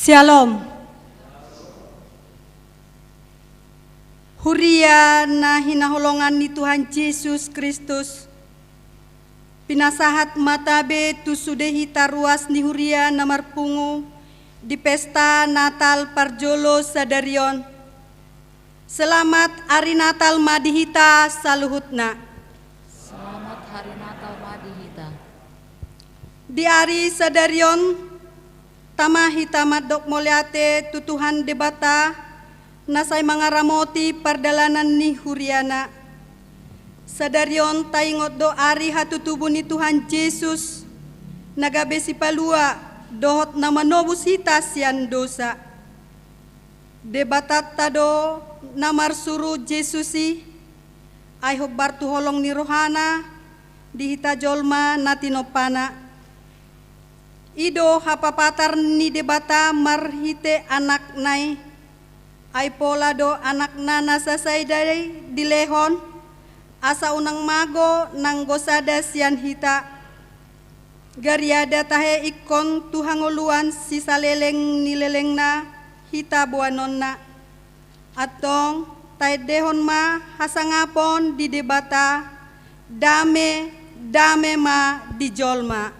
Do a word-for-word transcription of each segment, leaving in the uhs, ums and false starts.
Syalom. Huria na hinaholongan ni Tuhan Jesus Kristus, pinasahat ma tabe tu sude hita ruas ni huria na marpungu di pesta Natal parjolo sadari on. Selamat ari Natal ma di hita saluhutna. Selamat hari Natal ma di hita. Di ari sadari on, tama hita mandok mauliate tu Tuhan Debata, na sai mangaramoti pardalanan ni huriana. Sadari on taingot do ari hatutubu ni Tuhan Jesus, na gabe sipalua dohot na manobus hita sian dosa. Debatanta do na marsuru Jesus i, ai hombar tu holong ni rohana di hita jolma na tinompana. I do hapapatar ni Debata marhite Anakna i, ai pola do Anakna na sasada i dilehon, asa unang mago nanggo sada sian hita. Gariada tahe ingkon tu hangoluan sisaleleng ni lelengna hita boanonna. Antong taendehon ma hasangapon di Debata, dame, dame ma di jolma.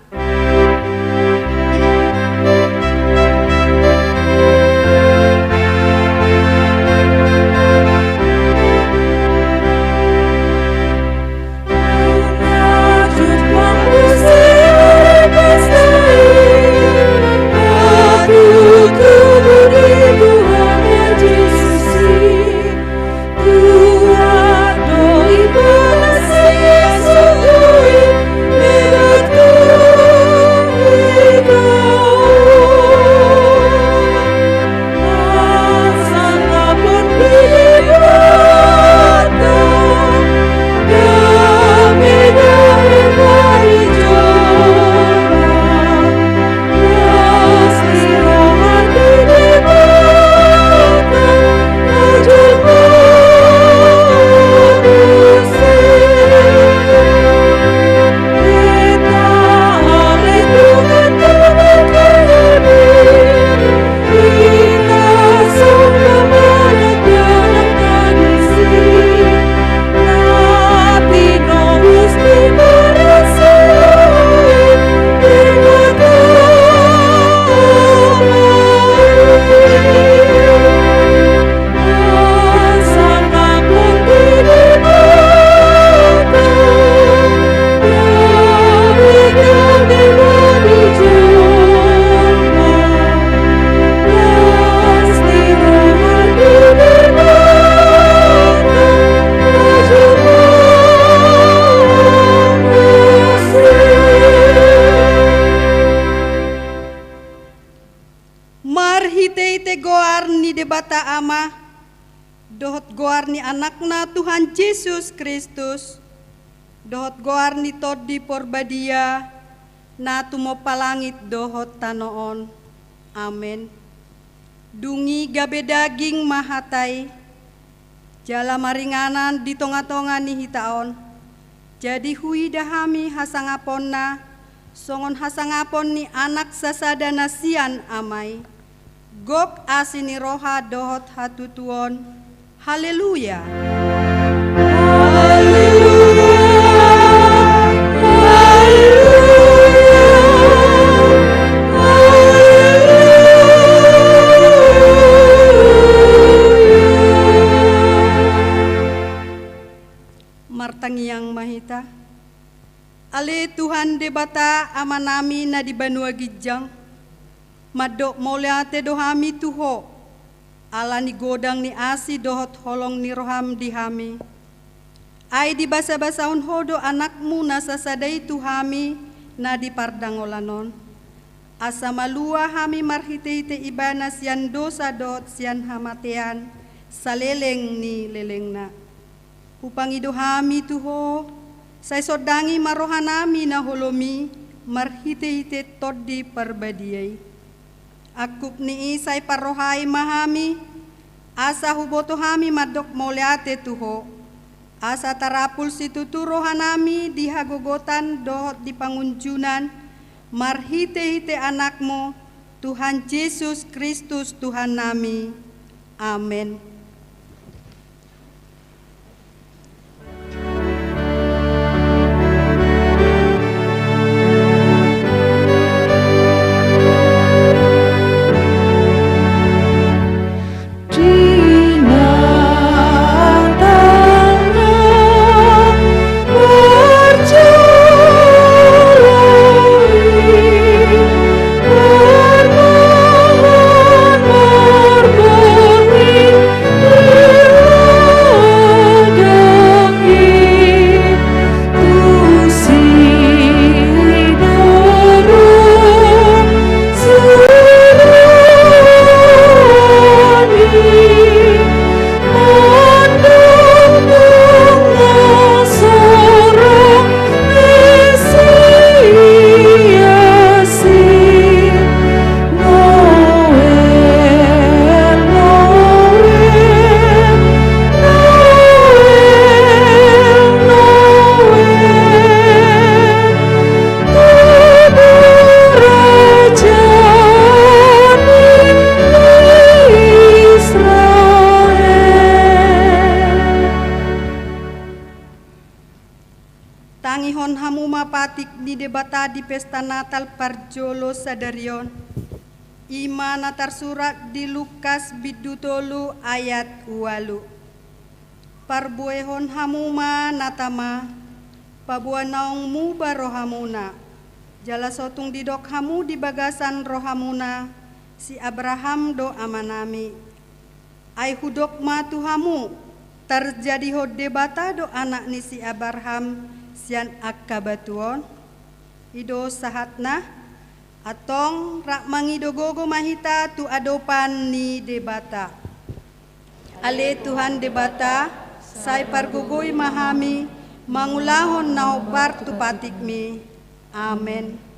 Marhitehite goar ni Debata Ama, dohot goar ni Anakna Tuhan Jesus Kristus, dohot goar ni Tondi Porbadia, na tumompa langit dohot tano on. Amen. Dung i gabe daging ma hata i, jala maringanan di tongatonga ni hita on. Jadi huida hami hasangaponna, songon hasangapon ni Anak sasada na sian Ama i. Gok asi ni roha dohot hatutuon. Haleluya. Haleluya. Haleluya. Haleluya. Martangiang ma hita. Ale Tuhan Debata Amanami na di banua ginjang, mandok mauliate do hami tu Ho, ala ni godang ni asi dohot holong ni roham di hami. Ai dibasabasahon Ho do Anakmu na sasada i tu hami na di pardangolan on. Asa malua hami marhitehite Ibana sian dosa dohot sian hamatean, saleleng ni lelengna. Hupangido hami tu Ho, sai sondangi ma rohanami na holom i, marhitehite Tondi Parbadia i. Angkup ni i sai parrohai ma hami, asa huboto hami mandok mauliate tu Ho, asa tarapul situtu rohanami di hagogotan dohot di pangunjunan, marhitehite Anakmu, Tuhan Jesus Kristus Tuhannami. Amen. Tangihon hamu ma patik ni Debata di pesta Natal parjolo sadari on. I ma na tarsurat di Lukas bindu tolu ayat ualu. Parbuehon hamu ma na tama, paboa naung muba rohamuna, jala so tung didok hamu di bagasan rohamuna, si Abraham do amanami. Ai hudok ma tu hamu, tarjadihon Debata do anak ni si Abraham sian angka batu on? I do sahatna. Antong rap mangido gogo ma hita tu adopan ni Debata. Ale Tuhan Debata, sai pargogoi ma hami mangulahon na hombar tu patikmi. Amen.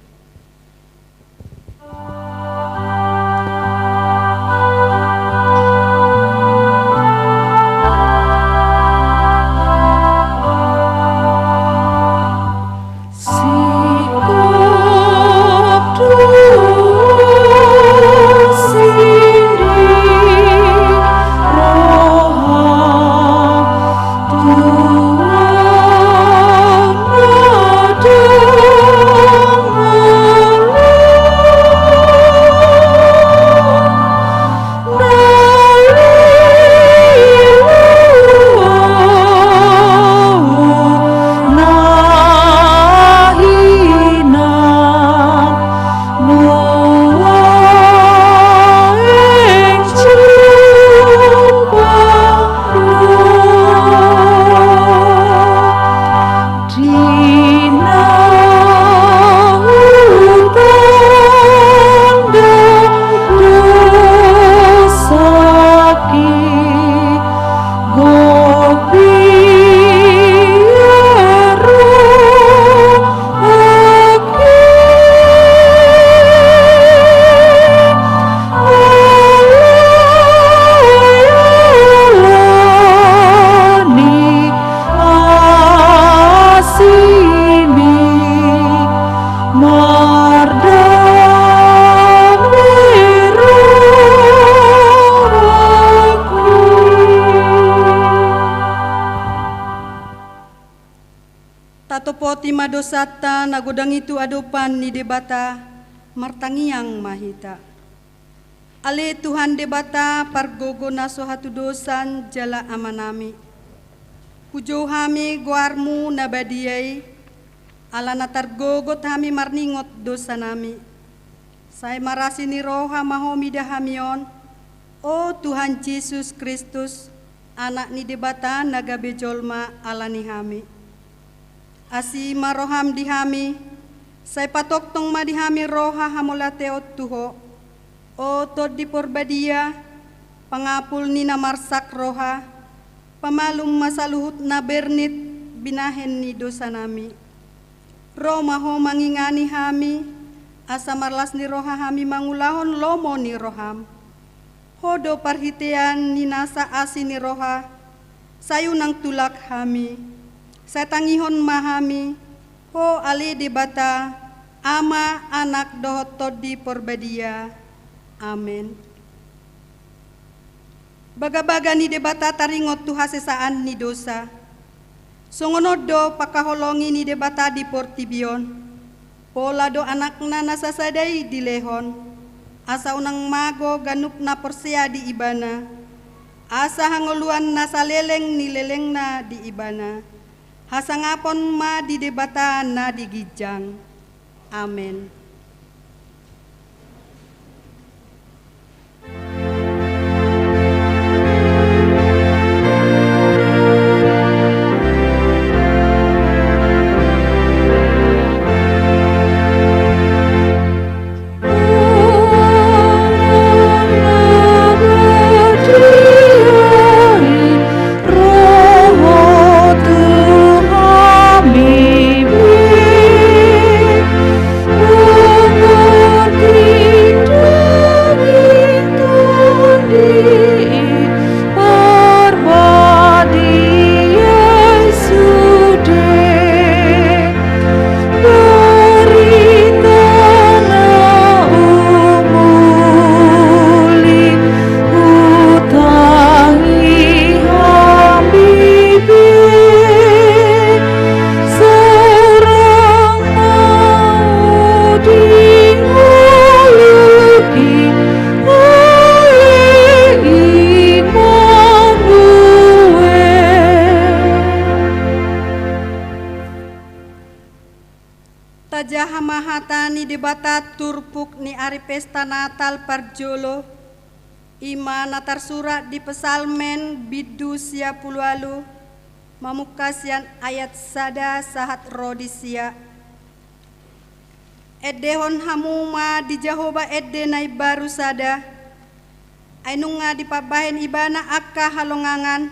Tatopoti ma dosanta na godang i tu adopan ni Debata, martangiang ma hita. Ale Tuhan Debata, pargogo na so hatudosan jala amanami. Hujou hami goarmu na badia i, ala na targogot hami marningot dosanami. Sai marasi ni roha ma Ho mida hami on, o Tuhan Jesus Kristus, Anak ni Debata na gabe jolma ala ni hami. Asi ma roham di hami, sai patongtong ma di hami roha hamauliateon tu Ho. O Tondi Porbadia, pangapul ni na marsak roha, pamalum ma saluhut na bernit binahen ni dosanami. Ro ma Ho mangingani hami, asa marlas ni roha hami mangulahon lomo ni roham. Ho do parhitean ni nasa asi ni roha, sai unang tulak hami. Sai tangihon ma hami, Ho ale Debata, Ama, Anak dohot Tondi Porbadia. Amen. Bagabaga ni Debata taringot tu hasesaan ni dosa. Songon on do pangkaholongi ni Debata di portibi on. Pola do Anakna na sasada i dilehon, asa unang mago ganup na porsea di Ibana, asa hangoluan na saleleng ni lelengna di Ibana. Hasangapon ma di Debata na di ginjang. Amen. Tajaha ma hata ni Debata turpuk ni ari pesta Natal parjolo, i ma na tarsurat di Psalmen bindu sia pulu ualu, mamungka sian ayat sada sahat ro di sia. Endehon hamu ma di Jahowa ende na imbaru sada, ai nunga dipambahen Ibana angka halongangan,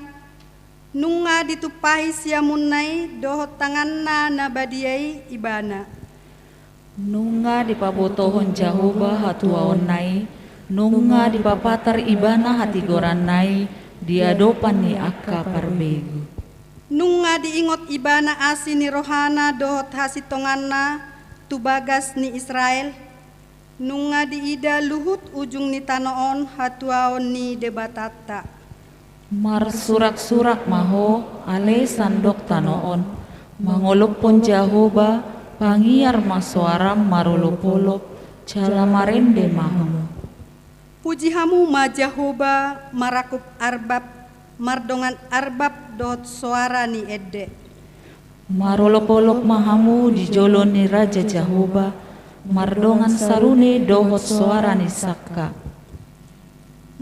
nunga ditumpahi siamunna i dohot tanganna na badia i Ibana. Nunga dipabotohon Jahowa hatuaonna i, nunga dipapatar Ibana hatigoranna i di adopan ni angka parbegu. Nunga diingot Ibana asi ni rohana dohot hasintonganna tu bagas ni Israel, nunga diida luhut ujung ni tano on hatuaon ni Debatanta. Marsuraksurak ma ho, ale sandok tano on, mangolophon Jahowa, pangiar ma soaram marolopolop, jala marende ma hamu. Puji hamu ma Jahowa, marangkup arbab, mardongan arbab dohot soara ni ende. Marolopolop ma hamu di jolo ni Raja Jahowa, mardongan sarune dohot soara ni sangka.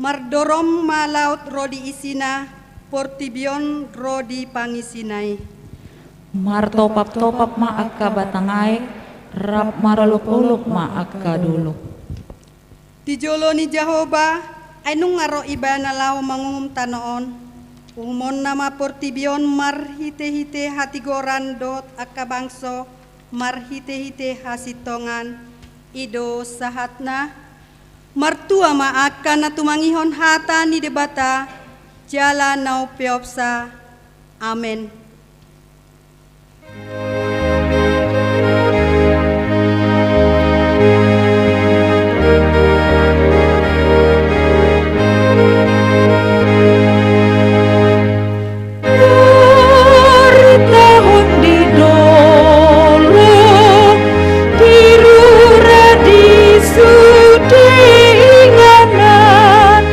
Mardorong ma laut ro di isina, portibi on ro di pangisina i. Martopaptopap ma angka batang aek, rap marolopolop ma angka dolok. Di jolo ni Jahowa, ai nunga ro Ibana laho manguhum tano on. Uhumonna ma portibi on marhitehite hatigoran dohot angka bangso marhitehite hasintongan. I do sahatna. Martua ma angka na tumangihon hata ni Debata jala na umpeopsa. Amen. Martahon di dolok, di rura, di sude inganan.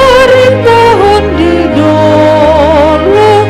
Martahon di dolok,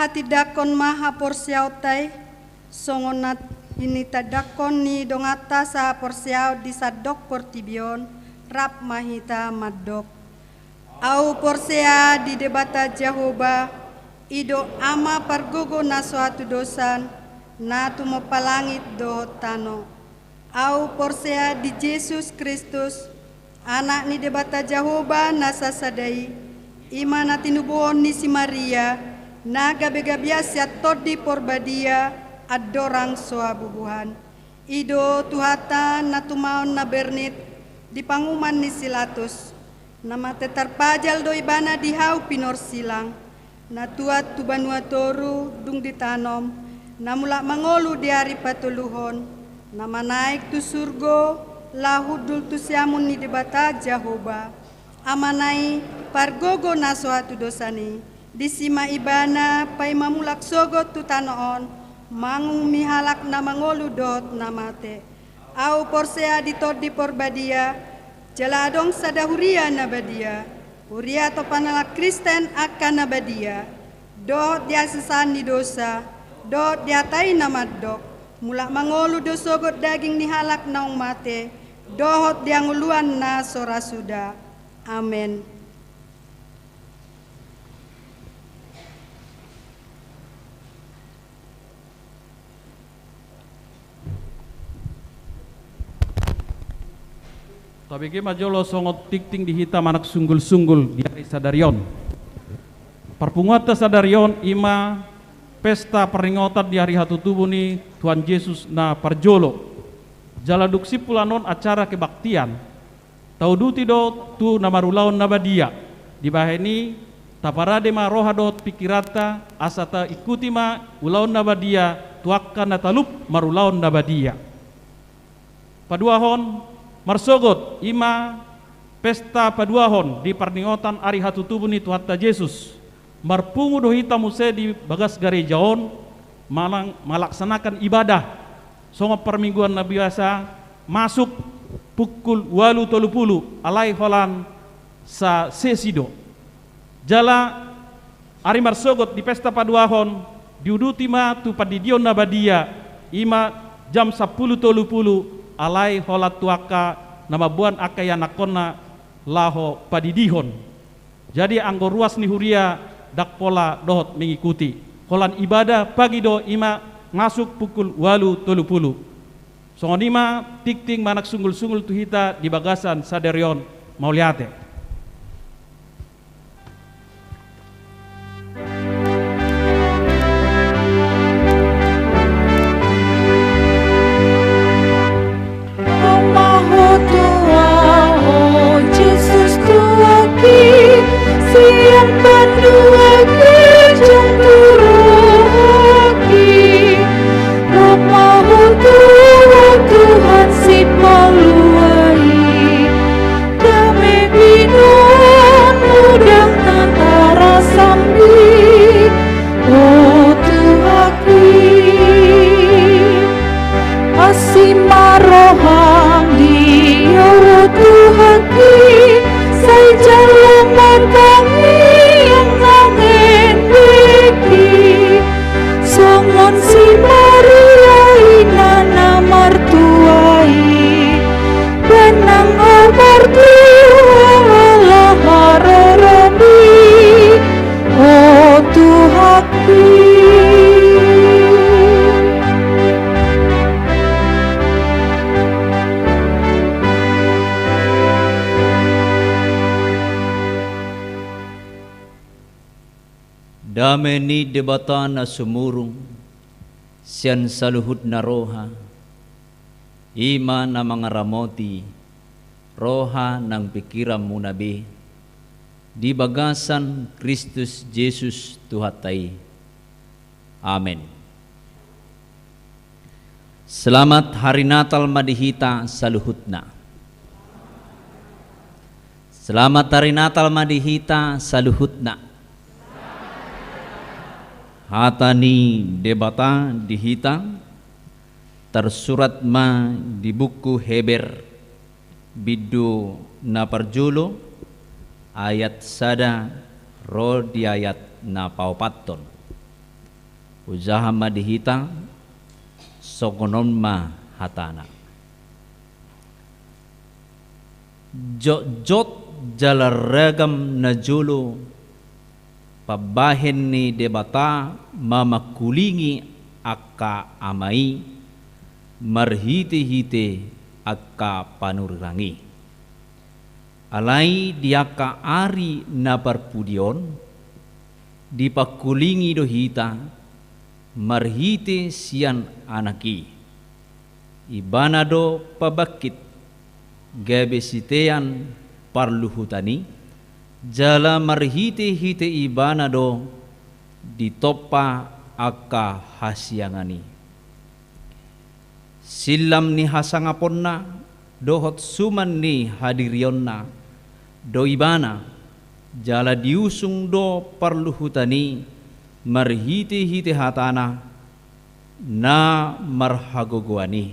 Tindangkon ma haporseaonta i, songon na hinitindangkon ni donganta sahaporseaon di sandok portibi on, rap ma hita mandok: Ahu porsea di Debata Jahowa, i do Ama pargogo na so hatudosan, na tumompa langit dohot tano. Ahu porsea di Jesus Kristus, Anak ni Debata Jahowa na sasada i, i ma na tinubuhon ni si Maria, na gabegabean sian Tondi Porbadia, andorang so habubuhan. I do Tuhanta na tumaon na bernit di panguhuman ni si Latus, na mate tarpajal do Ibana di hau pinorsilang, na tuat tu banua toru dung ditanom, na mulak mangolu di ari patoluhon, na manaek tu surgo, laho hundul tu siamun ni Debata Jahowa, Amana i, pargogo na so hatudosan i. Disi ma Ibana paima mulak sogot tu tano on, manguhumi halak na mangolu dohot na mate. Ahu porsea di Tondi Porbadia, jala adong sada huria na badia, huria topan halak Kristen angka na badia, dohot di hasesaan ni dosa, dohot di hata i na mandok: Mulak mangolu do sogot daging ni halak naung mate, dohot di hangoluan na so ra suda. Amen. Tabege ma jolo songon tingting di hita manang sunggul-sunggul di ari sadari on. Parpunguanta sadari on i ma pesta parningotan di ari hatutubu ni Tuhan Jesus na parjolo. Jala dung simpul annon acara kebaktian, tauduti do tu na marulaon na badia. Dibahen i, taparade ma roha dohot pingkiranta, asa taingkuti ma ulaon na badia tu angka na talup marulaon na badia. Paduahon, marsogot, i ma pesta paduahon di parningotan ari hatutubu ni Tuhanta Jesus. Marpungu do hita muse di bagas gareja on, manang malaksanakan ibadah songon parmingguan na biasa, masuk pukul ualu tolu pulu, alai holan sasesi do. Jala ari marsogot di pesta paduahon, diuduti ma tu pandidion na badia, i ma jam sampulu tolu pulu, alai holan tu angka na mamboan angka ianakhonna laho padidihon. Jadi anggo ruas ni huria ndang pola dohot mengikuti. Holan ibadah pagi do, i ma masuk pukul ualu tolu pulu. Songon i ma tingting manang sunggul-sunggul tu hita di bagasan sadari on. Mauliate. Ro ma Ho tu ahu, o Jesus Tuhanki, sian banua ginjang tu rohangki. Ro ma Ho tu ahu, Tuhan Sipalua i, dame binoanMu ndang na tarasambing, o Tuhanki. Asi ma rohaM di ahu, o Tuhanki, sai jalo ma tangiang nang endek i. Songon si Maria ina na martua i, bahen nang ahu martua ala haroroMi, o Tuhanki. Dame ni Debata na sumurung sian saluhutna roha, i ma na mangaramoti roha nang pingkiranmuna be di bagasan Kristus Jesus Tuhanta i. Amen. Selamat Hari Natal ma di hita saluhutna. Selamat Hari Natal ma di hita saluhutna. Hata ni Debata di hita tarsurat ma di buku Heber, bindu na parjolo, ayat sada ro di ayat na paopathon. Hujaha ma di hita, songon on ma hatana. Jotjot jala ragam na jolo pambahen ni Debata mamangkulingi angka ama i marhitehite angka panurirang i. Alai di angka ari na parpudi on, dipangkulingi do hita marhite sian Anak i. Ibana do pabangkit gabe sitean parluhutan i, jala marhitehite Ibana do ditompa angka hasiangan i. Sillam ni hasangaponna dohot suman ni hadirionna do Ibana, jala diusung do parluhutan i marhitehite hatana na marhagogoan i.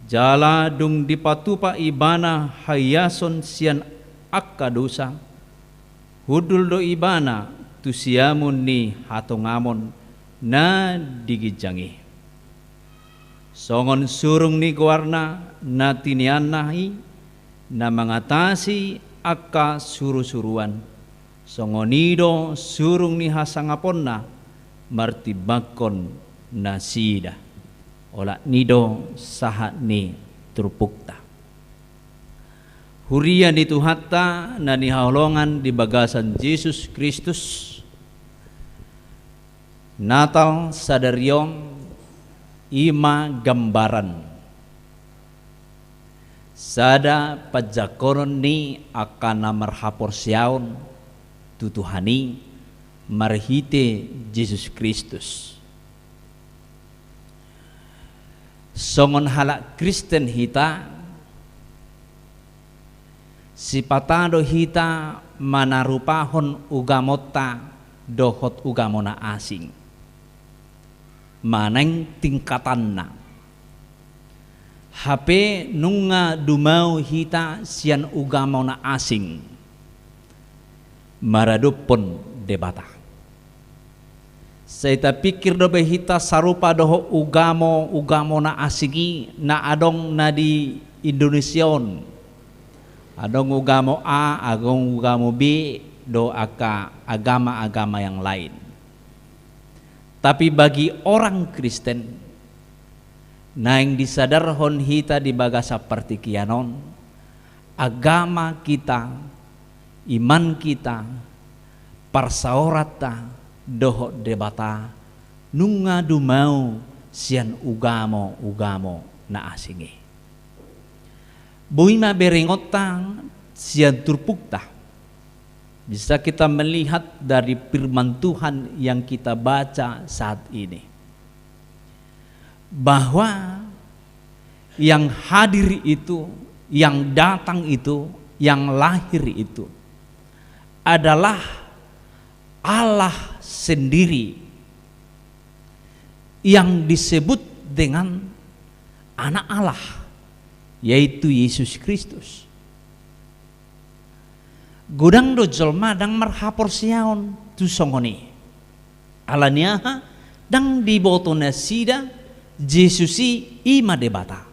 Jala dung dipatupa Ibana haiason sian angka dosa, hundul do Ibana tu siamun ni hatongamon na di ginjang i. Songon surung ni goarna na tinianna i na mangatasi angka surusuruan, songon i do surung ni hasangaponna martimbangkon nasida. Olat ni do sahat ni turpukta. Huria ni Tuhanta na hinaholongan di bagasan Jesus Kristus, Natal sadari on i ma gambaran, sada panjangkonon ni angka na marhaporseaon tu Tuhan i marhite Jesus Kristus. Songon halak Kristen hita, sipata do hita manarupahon ugamonta dohot ugamo na asing manang tingkatanna. Hape nunga dumao hita sian ugamo na asing maradophon Debata. Sai tapikir dope hita sarupa dohot ugamo, ugamo na asing i na adong na di Indonesia on. Adong ugamo A, adong ugamo B, do angka agama-agama yang lain. Tapi bagi orang Kristen, naeng disadarhon hita di bagasan partingkian on, agama kita, iman kita, parsaoranta dohot Debata nunga dumao sian ugamo-ugamo na asing i. Boi ma berengonta sian turpukta. Bisa kita melihat dari firman Tuhan yang kita baca saat ini, bahwa yang hadir itu, yang datang itu, yang lahir itu adalah Allah sendiri yang disebut dengan Anak Allah, yaitu Yesus Kristus. Godang do jolma ndang marhaporseaon tu songon i. Ala ni aha? Ndang diboto nasida Jesus i i ma Debata.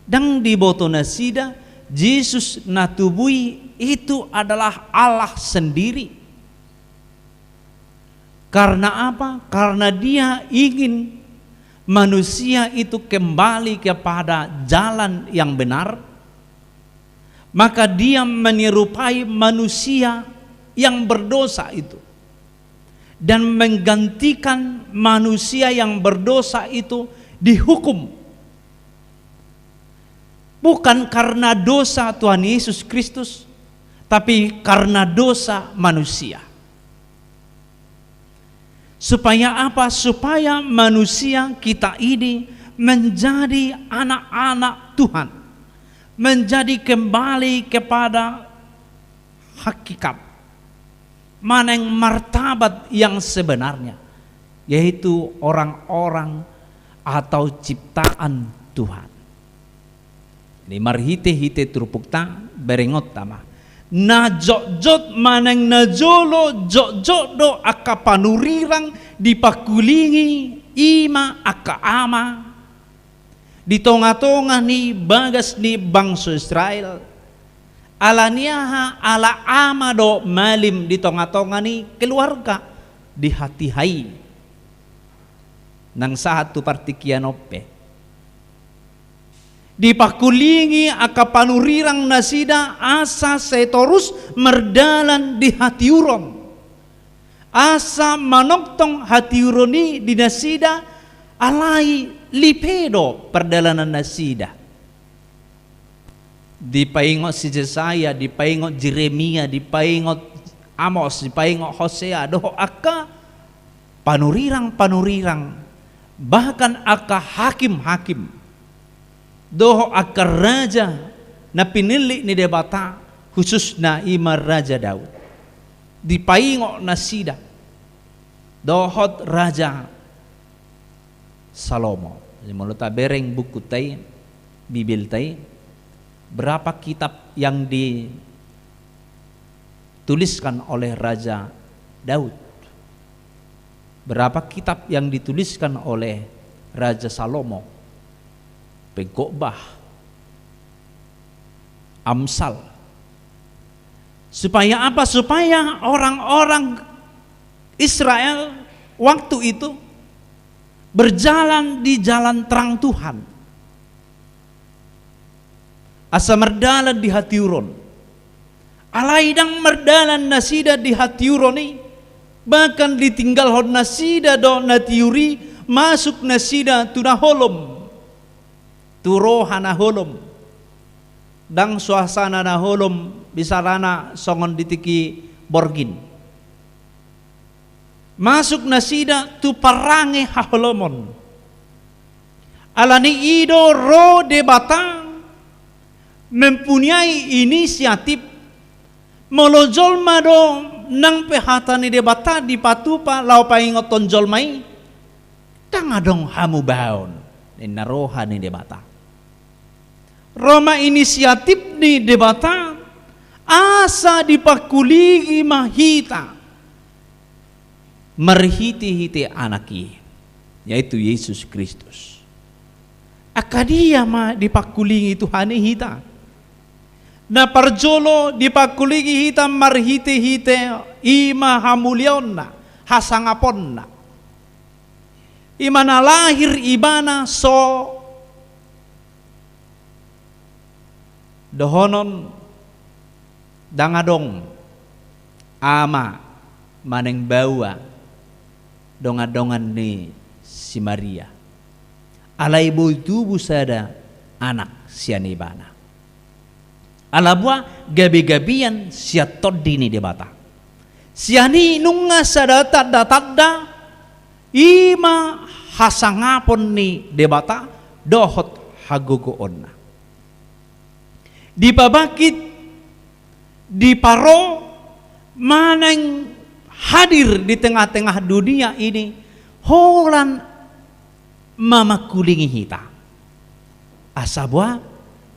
Ndang diboto nasida Jesus na tubu i itu adalah Allah sendiri. Karena apa? Karena Dia ingin manusia itu kembali kepada jalan yang benar, maka Dia menyerupai manusia yang berdosa itu dan menggantikan manusia yang berdosa itu dihukum. Bukan karena dosa Tuhan Yesus Kristus, tapi karena dosa manusia. Supaya apa? Supaya manusia kita ini menjadi anak-anak Tuhan, menjadi kembali kepada hakikat, manang martabat yang sebenarnya, yaitu orang-orang atau ciptaan Tuhan. Jadi marhite-hite turpukta, berengonta ma. Na jotjot manang na jolo jotjot do angka panurirang dipangkulingi, i ma angka ama di tongatonga ni bagas ni bangso Israel. Ala ni aha? Ala ama do malim di tongatonga ni keluarga, di hatiha i. Nang sahat tu partingkian on pe, dipangkulingi angka panurirang nasida asa sai torus mardalan di hatiuron, asa manongtong hatiuron i di nasida, alai lipe do pardalanan nasida. Dipaingot si Jesaya, dipaingot Jeremia, dipaingot Amos, dipaingot Hosea, dohot angka panurirang-panurirang, bahkan angka hakim-hakim, dohot angka raja na pinillit ni Debata, khususna i ma Raja Daud. Dipaingot nasida, dohot Raja Salomo. Jadi, molo tabereng buku tai, Bibil tai, berapa kitab yang dituliskan oleh Raja Daud? Berapa kitab yang dituliskan oleh Raja Salomo? Pengkhotbah, Amsal. Supaya apa? Supaya orang-orang Israel waktu itu berjalan di jalan terang Tuhan. Asa mardalan di hatiuron. Alai ndang mardalan nasida di hatiuron i, bahkan ditinggalhon nasida do na tiur i, masuk nasida tu na holom, tu roha na holom. Ndang suasana na holom, misalna songon di tingki borngin. Masuk nasida tu parange haholomon. Ala ni i do ro Debata mempunyai inisiatif. Molo jolma do nang pe hata ni Debata dipatupa laho paingothon jolma i, ndang adong hamubaon, ninna roha ni Debata. Ro ma inisiatif ni Debata asa dipangkulingi ma hita marhitehite Anak i, yaitu Jesus Kristus. Angka dia ma dipangkulingi Tuhan i hita? Na parjolo dipangkulingi hita marhitehite i ma hamuliaonna, hasangaponna. I ma na lahir ibana so dohonon ndang adong ama manang baoa dongandongan ni si Maria. Alai boi tubu sada anak sian ibana. Ala boha? Gabegabean sian Tondi ni Debata. Sian i nunga sada tandatanda, i ma hasangapon ni Debata dohot hagogoonna. Dipabangkit, diparo, manang hadir di tengah-tengah dunia ini, holan mamangkulingi hita. Asa boha?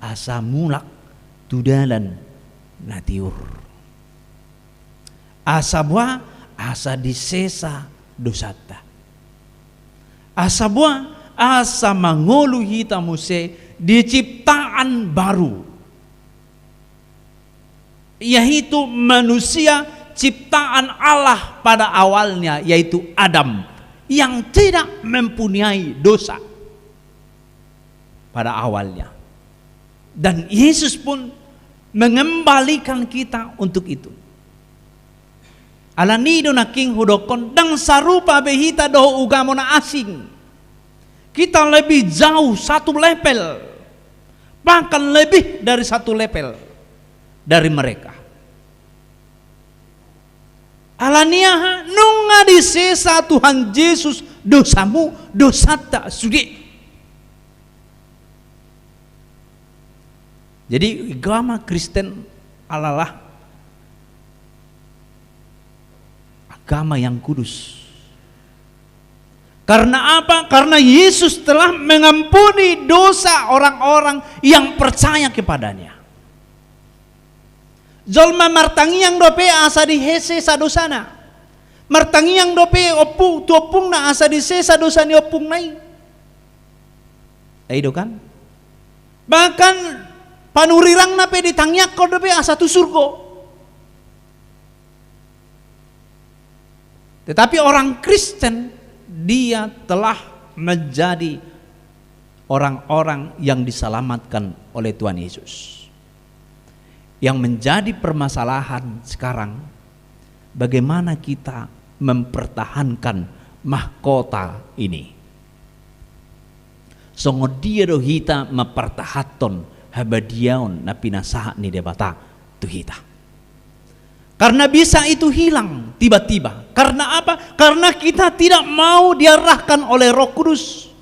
Asa mulak tu dalan na tiur. Asa boha? Asa disesa dosanta. Asa boha? Asa mangolu hita muse di ciptaan baru, yaitu manusia ciptaan Allah pada awalnya, yaitu Adam, yang tidak mempunyai dosa pada awalnya. Dan Yesus pun mengembalikan kita untuk itu. Ala ni i do nangkin hudokkon, ndang sarupa be hita dohot ugamo na asing. Kita lebih jauh satu level, bahkan lebih dari satu level dari mereka. Ala ni aha? Nunga disesa Tuhan Jesus dosamu, dosanta sude. Jadi, agama Kristen adalah agama yang kudus. Karena apa? Karena Yesus telah mengampuni dosa orang-orang yang percaya kepada-Nya. Jolma martangiang dope asa disesa dosana. Martangiang dope ompu, tu ompungna asa disesa dosa ni ompungna i. I do kan? Bahkan panurirangna pe ditangiangkon dope asa tu surgo. Tetapi orang Kristen, dia telah menjadi orang-orang yang diselamatkan oleh Tuhan Yesus. Yang menjadi permasalahan sekarang, bagaimana kita mempertahankan mahkota ini? Songon dia do hita mampartahanhon habadiaon na pinasahat ni Debata tu hita? Karena bisa itu hilang tiba-tiba. Karena apa? Karena kita tidak mau diarahkan oleh Roh Kudus.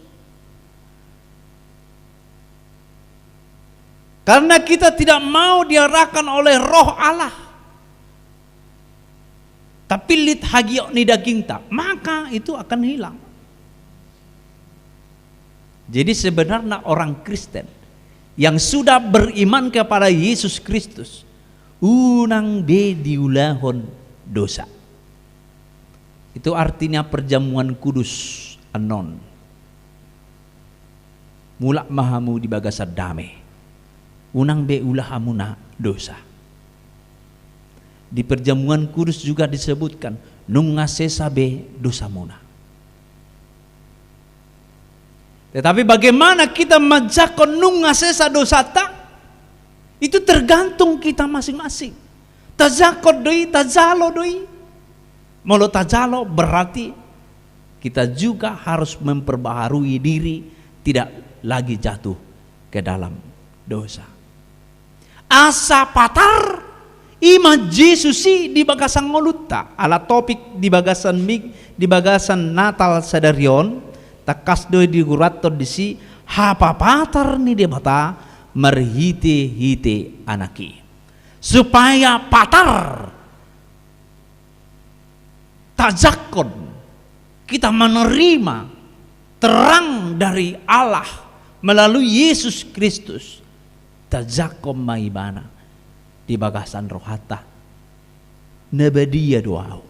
Karena kita tidak mau diarahkan oleh Roh Allah. Tapillit hagiot ni dagingta, maka itu akan hilang. Jadi sebenarnya orang Kristen yang sudah beriman kepada Yesus Kristus, unang be diulahon dosa. Itu artinya perjamuan kudus annon. Mulak ma hamu di bagasan dame. Unang be ula hamuna dosa. Di perjamuan kudus juga disebutkan, nunga sesa be dosamuna. Tetapi bagaimana kita manjangkon nunga sesa dosanta, itu tergantung kita masing-masing. Tajangkon do i, tajalo do i. Molo tajalo, berarti kita juga harus memperbaharui diri, tidak lagi jatuh ke dalam dosa. Asa patar, ima Jesus i di bagasan ngolunta, ala topik di bagasan ming-, di bagasan Natal sadari on, tangkas do i diguranton disi, hapapatar ni Debata marhite-hite Anak i. Supaya patar, tajangkon, kita menerima terang dari Allah melalui Yesus Kristus, tajangkon ma Ibana di bagasan rohanta. Na badia do Ahu.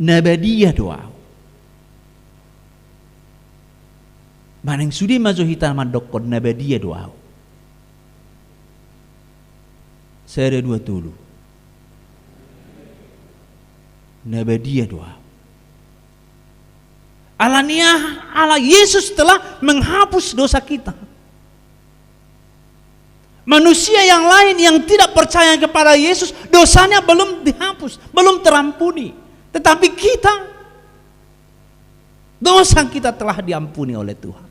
Na badia do Ahu. Manang sude ma jo hita mandokkon na badia do Ahu. Sada, dua, tolu. Na badia do Ahu. Alani aha? Ala Yesus telah menghapus dosa kita. Manusia yang lain yang tidak percaya kepada Yesus, dosanya belum dihapus, belum terampuni. Tetapi kita, dosa kita telah diampuni oleh Tuhan.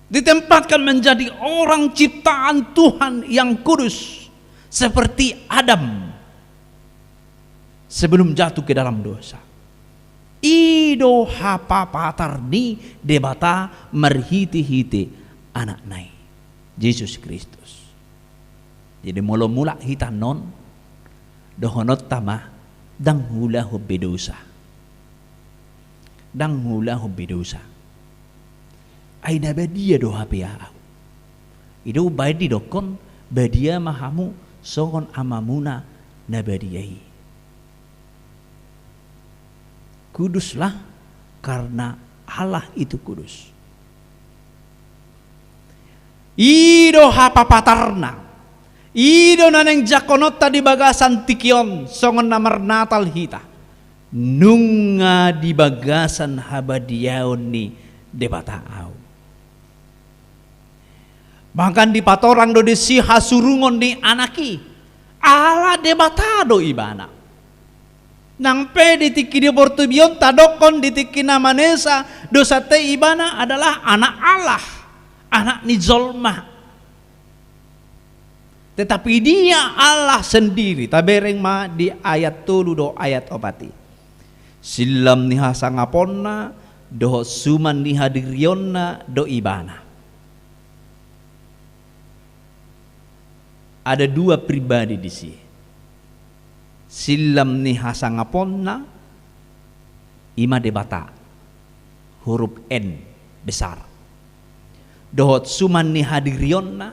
Ditempatkan menjadi orang ciptaan Tuhan yang kudus, seperti Adam sebelum jatuh ke dalam dosa. I do hapapatar ni Debata marhite-hite Anakna i, Jesus Kristus. Jadi molo mulak hita annon, dohononta ma, ndang huulahon be dosa. Ndang huulahon be dosa. Ai na badia do hape Ahu. I do umbahen didokkon, badia ma hamu songon Amamuna na badia i. Kuduslah, karena Allah itu kudus. I do hapapatarna. I do na naeng jangkononta di bagasan tingki on, songon na marnatal hita. Nunga di bagasan habadiaon ni Debata ahu. Bahkan dipatorang do disi hasurungon ni Anak i, ala Debata do ibana. Nang pe di tingki di portibi on tadokkon di tingki na manesa dosanta i ibana adalah Anak Allah, Anak ni jolma. Tetapi dia Allah sendiri, tabereng ma di ayat tolu dohot ayat opat i. Sillam ni hasangaponna dohot suman ni hadirionna do ibana. Ada dua pribadi disi. Sillam ni hasangaponna, ima Debata, huruf N besar. Dohot suman ni hadirionna,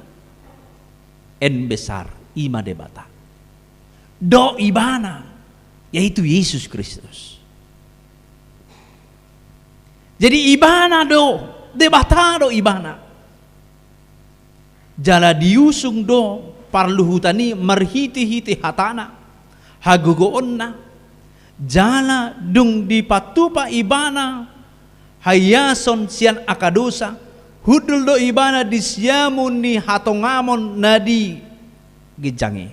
N besar, i ma Debata. Do Ibana, yaitu Yesus Kristus. Jadi Ibana do, Debata do Ibana. Jala diusung do parluhutan i marhitehite hatana, hagogoonna, jala dung dipatupa Ibana haiason sian angka dosa, hundul do Ibana di siamun ni hatongamon na di ginjang i.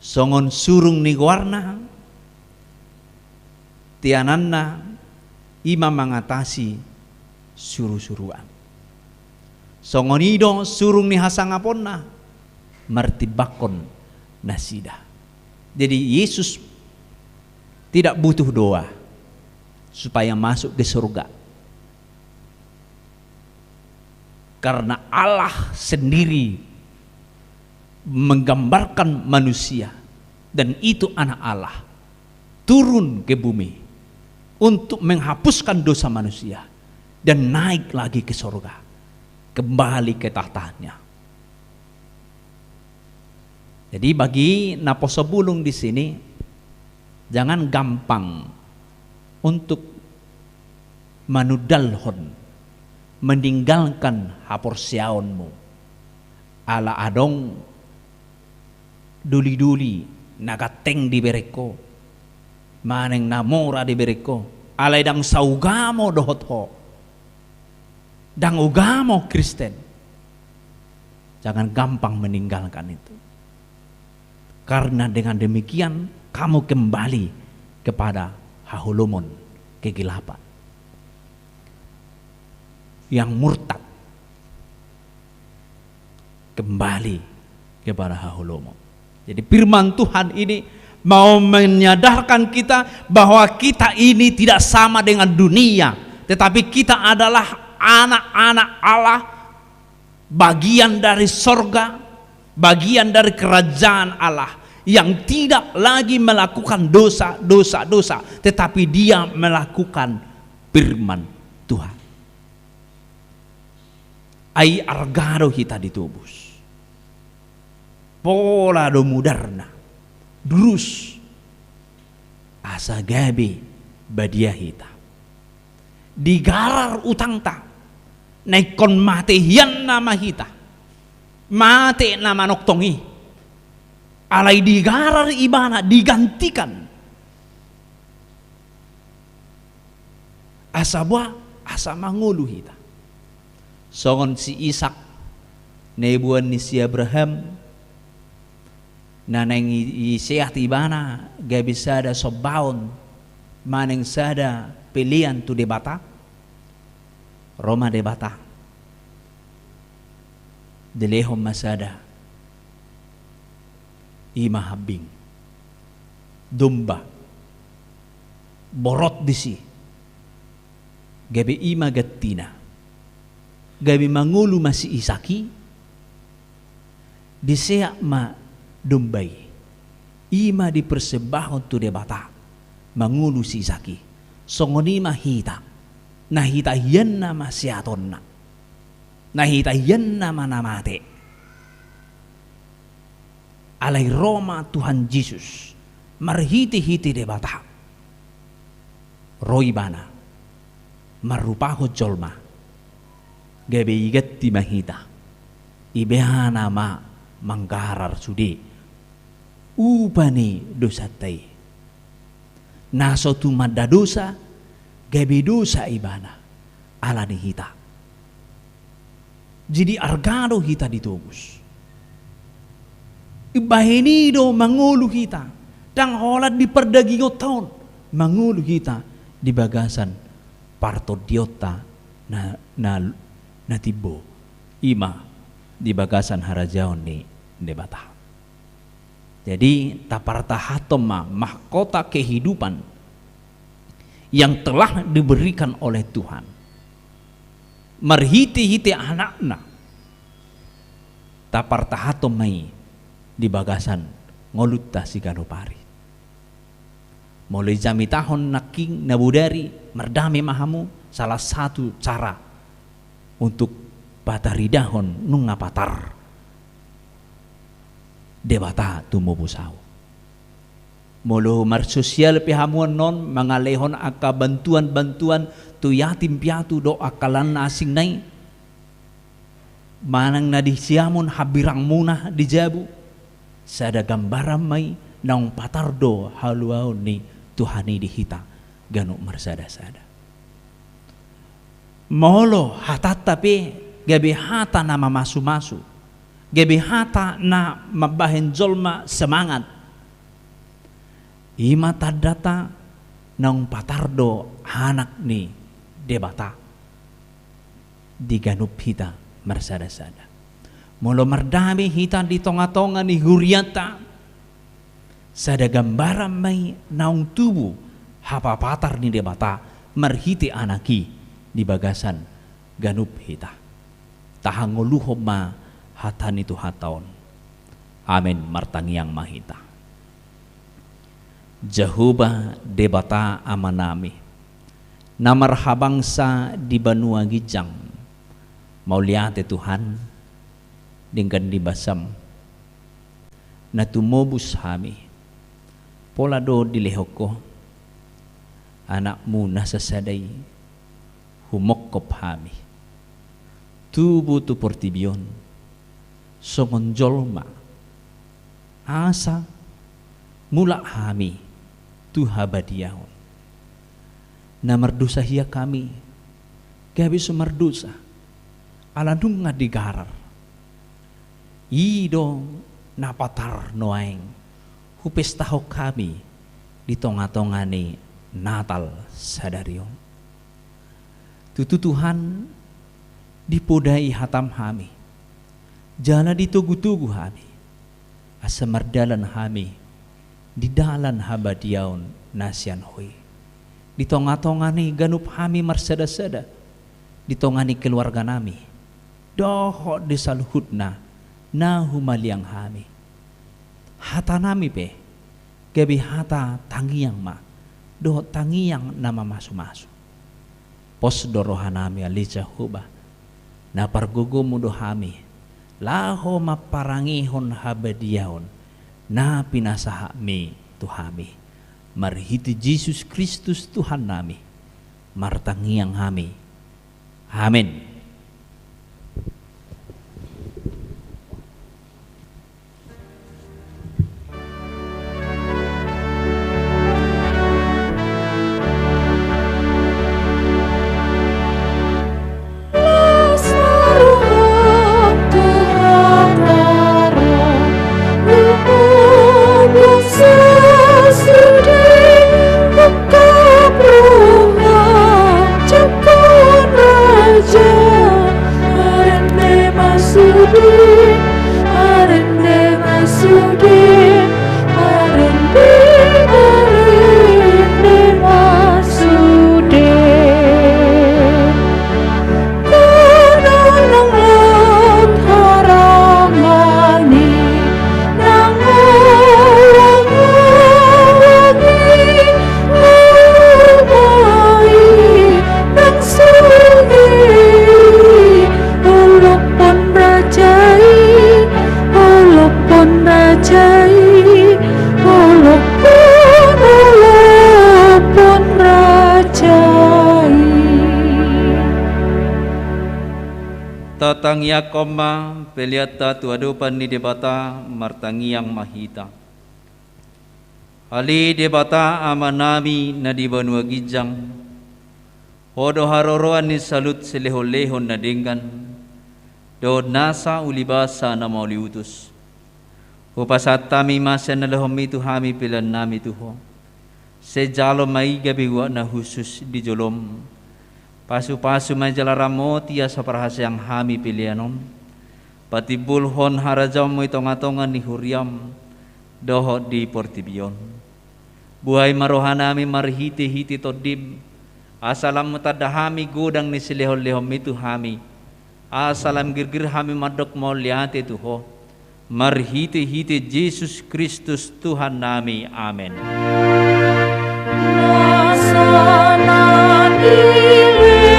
Songon surung ni goarna, tiananna i ma mangatasi surusuruan. Songon i do surung ni hasangaponna martimbangkon nasida. Jadi Yesus tidak butuh doa supaya masuk ke surga. Karena Allah sendiri menggambarkan manusia, dan itu Anak Allah turun ke bumi untuk menghapuskan dosa manusia dan naik lagi ke sorga, kembali ke tahtanya. Jadi bagi naposo bulung di sini, jangan gampang untuk manundalhon, meninggalkan haporseaonmu. Ala adong doli-doli na ganteng dibereng ho, manang na mora dibereng ho, alai ndang saugamo dohot ho, ndang ugamo Kristen. Jangan gampang meninggalkan itu. Karena dengan demikian kamu kembali kepada haholomon, kegelapan. Yang murtad kembali kepada haholomon. Jadi firman Tuhan ini mau menyadarkan kita bahwa kita ini tidak sama dengan dunia, tetapi kita adalah anak-anak Allah, bagian dari sorga, bagian dari kerajaan Allah, yang tidak lagi melakukan dosa, dosa, dosa, tetapi dia melakukan firman Tuhan. Ai arga do hita ditobus. Pola do mudarna, durus, asa gabe badia hita. Digarar utangta, na ingkon mate hian nama hita. Mate na manongtong i. Alai digarar Ibana, digantikan. Asa boha, asa mangolu hita. Songon si Isak, na iboan ni si Abraham, na naeng i-, iseat ibana gabe sada sombaon, manang sada pelean tu Debata. Ro ma Debata, dilehon ma sada, i ma hambing domba, borot disi, gabe i ma gantina. Gabe mangolu ma si Isak i, diseat ma domba i, i ma dipersembahon tu Debata, mangolu si Isak i. Songon i ma hita, na hita hian nama seatonna, na hita hian nama na mate. Alai ro ma Tuhan Jesus marhitehite Debata. Ro Ibana marrupahon jolma, gabe iganti ma hita. Ibana ma manggarar sude upa ni dosanta i. Na so tumanda dosa, gabe dosa Ibana ala ni hita. Jadi arga do hita ditobus. Bahen i do mangolu hita, ndang holan di pardagingonta on, mangolu hita di bagasan partondionta na, na, na timbo, i ma di bagasan harajaon ni Debata. Jadi tapartahanhon ma mahkota kehidupan yang telah diberikan oleh Tuhan marhitehite Anakna. Tapartahanhon ma i di bagasan ngolunta siganup ari. Molo jamitahon nangkin na bodari, mardame ma hamu, salah satu cara untuk pataridahon nunga patar Debata tumombu saut. Molo marsosial pe hamu annon mangalehon angka bantuan-bantuan tu yatim piatu dohot angka na asing nai, manang na di siamun hambirangmuna di jabu, sada gambaran ma i naung patar do haluaon ni Tuhan i di hita ganup marsada-sada. Molo hatanta pe gabe hata na mamasu-masu, gabe hata na mambahen jolma semangat, i ma tandana naung patar do anak ni Debata di ganup hita marsada-sada. Molo mardame hita di tonga-tonga ni hurianta, sada gambaran ma i naung tubu hapapatar ni Debata marhite Anak i di bagasan ganup hita. Tahangoluhon ma hata ni Tuhanta on. Amen. Martangiang ma hita. Jahowa Debata Amanami, na marhabangsa di banua ginjang, mauliate Tuhan, denggan ni basaM na tumobus hami. Pola do dilehon Ho AnakMu na sasada i, humongkop hami, tubu tu portibi on songon jolma, asa mulak hami tu habadiaon. Na mardosa hian hami, gabe so mardosa, ala nunga digarar. I do na patar nuaeng hupestahon hami di tonga-tonga ni Natal sadari on. Tutu Tuhan, dipodai hataM hami, jala ditogu-togu hami, asa mardalan hami di dalan habadiaon na sian Ho i. Di tonga-tonga ni ganup hami marsada-sada, di tonga ni keluarganami, dohot di saluhutna na humaliang hami, hatanami pe gabe hata tangiang ma, dohot tangiang na mamasu-masu. Pos do rohanami ale Jahowa, na pargogoMu do hami laho mamparangehon habadiaon na pinasahatMi tu hami. Marhite Jesus Kristus Tuhannami, martangiang hami. Amen. Marende ma sude, marende ma sude, marende, marende ma sude. Nang nang lot harangan i, nang nang lot harangan i, nang sude i, olophon raja i, olophon raja i, olophon, olophon raja i. Tatangiangkon ma peleanta tu adopan ni Debata, martangiang ma hita. Ale Debata Amanami na di banua ginjang, Ho do haroroan ni saluhut silehon-lehon na denggan, dohot nasa ulibasa na mauliutus. Hupasahat hami ma sian na nilehonMi tu hami peleannami tu Ho. Sai jalo ma i gabe uap na hushus di joloM. Pasupasu ma jala ramoti asa parhaseang hami pelean on. Patimbulhon harajaonMu i tonga-tonga ni huriaM dohot di portibi on. Buhai ma rohanami marhite-hite TondiM, asa lam tanda hami godang ni silehon-lehonMi tu hami, asa lam girgir hami mandok mauliate tu Ho, marhite-hite Jesus Kristus Tuhannami. Amen. Nasa na nilehonMi,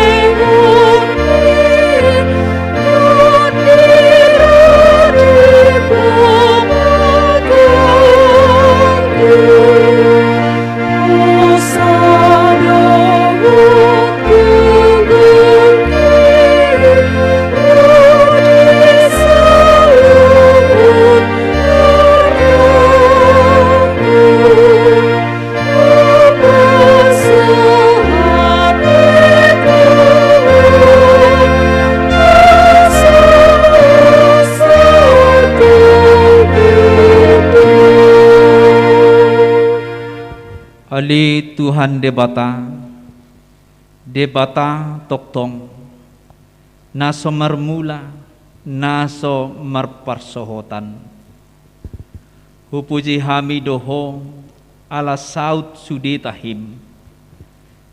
Ale Tuhan Debata, Debata tongtong, na so marmula, na so marparsohotan. Hupuji hami do Ho, ala saut sude tahim,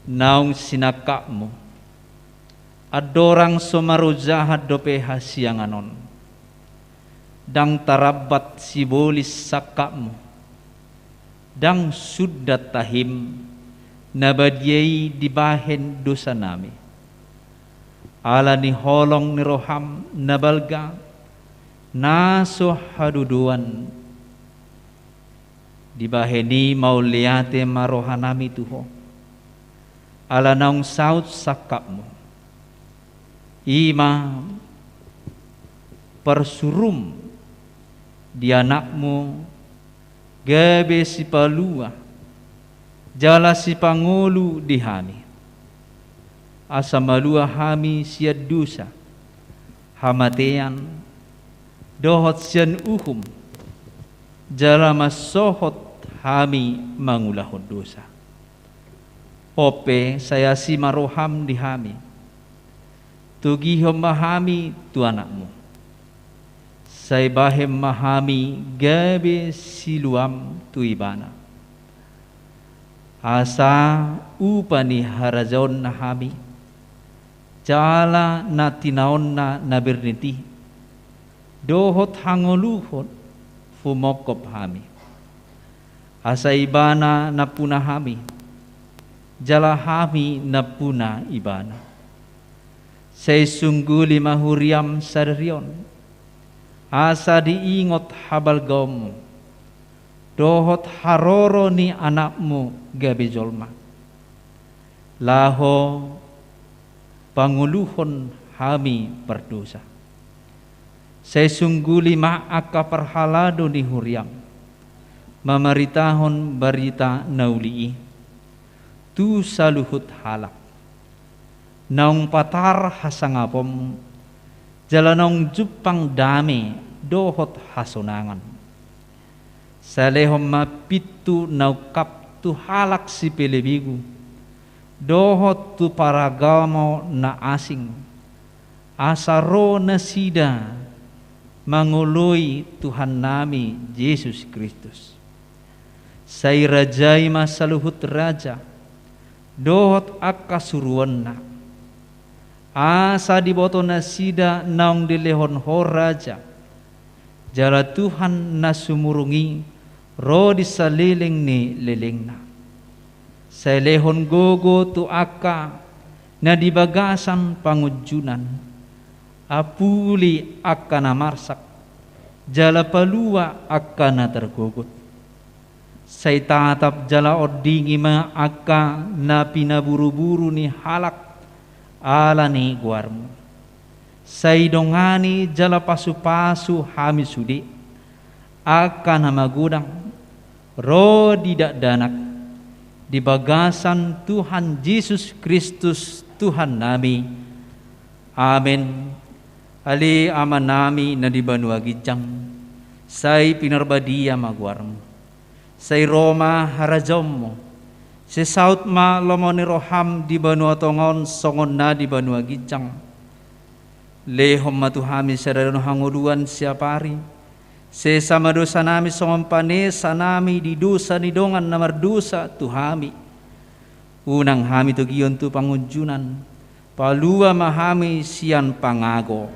naung sinangkapmu. Andorang so marojahan dope hasiangan on. Ndang tarambat sibolis sangkapmu. Ndang sundat tahim, na badia i dibahen dosanami. Ala ni holong ni roham na balga, na so hadodoan. Dibahen i mauliate ma rohanami tu Ho. Ala naung saut sangkapmu. I ma parsurum di anakmu gabe sipalua, jala sipangolu di hami. Asa malua hami sian dosa, hamatean, dohot sian uhum, jala mansohot hami mangulahon dosa. On pe sai asi ma roham di hami. Togihon ma hami tu anakmu. Sai bahen ma hami gabe siluam tu ibana. Asa upa ni harajaonna hami, jala na tinaonna na bernit i, dohot hangoluhon humongkop hami. Asa ibana nampuna hami, jala hami nampuna ibana. Sai sungguli ma huriam sadari on, asa diingot habalgaonmu, dohot haroro ni anakmu gabe jolma. Laho pangoluhon hami pardosa. Sai sungguli ma angka parhalado ni huriam, mamaritahon barita na uli i tu saluhut halak. Naung patar hasangaponmu, jala naung jumpang dame dohot hasonangan. Sai lehon ma pintu na ungkap tu halak sipelebegu, dohot tu paragama na asing, asa ro nasida mangoloi Tuhannami Jesus Kristus. Sai rajai ma saluhut raja, dohot angka suruonna. Asa diboto nasida naung dilehon Ho raja, jala Tuhan na sumurung i ro di saleleng ni lelengna. Sai lehon gogo tu angka na di bagasan pangunjunan, apuli angka na marsak, jala palua angka na targogot. Sai tatap jala ondingi ma angka na pinaburuburu ni halak ala ni goarmu. Sai dongani jala pasupasu hami sude, angka na magodang, ro di dakdanak, di bagasan Tuhan Jesus Kristus Tuhannami. Amen. Ale Amanami na di banua ginjang, sai pinarbadia ma goarmu. Sai ro ma harajaonmu. Sai saut ma lomo ni roham di banua tonga on songon na di banua ginjang. Lehon ma tu hami sadari on hangoluan siapari. Sesa ma dosanami songon panesanami di dosa ni dongan na mardosa tu hami. Unang hami togihon tu pangunjunan. Palua ma hami sian pangago.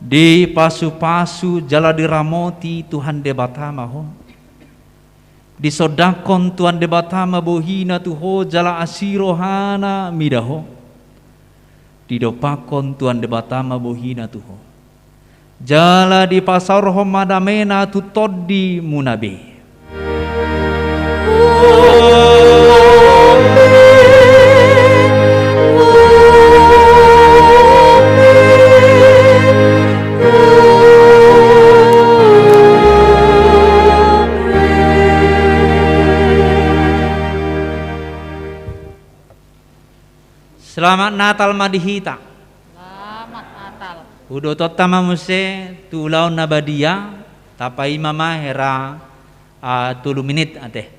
Dipasupasu jala diramoti Tuhan Debata ma ho. Disondangkon Tuhan Debata ma bohina tu ho jala asi rohana mida ho. Didompakkon Tuhan Debata ma bohina tu ho. Jala dipasaorhon ma damena tu tondimuna be. Selamat Natal ma di hita. Selamat Natal. Udutonta ma muse tu ulaon na badia, tapaima ma hera, ah, tolu minit ate.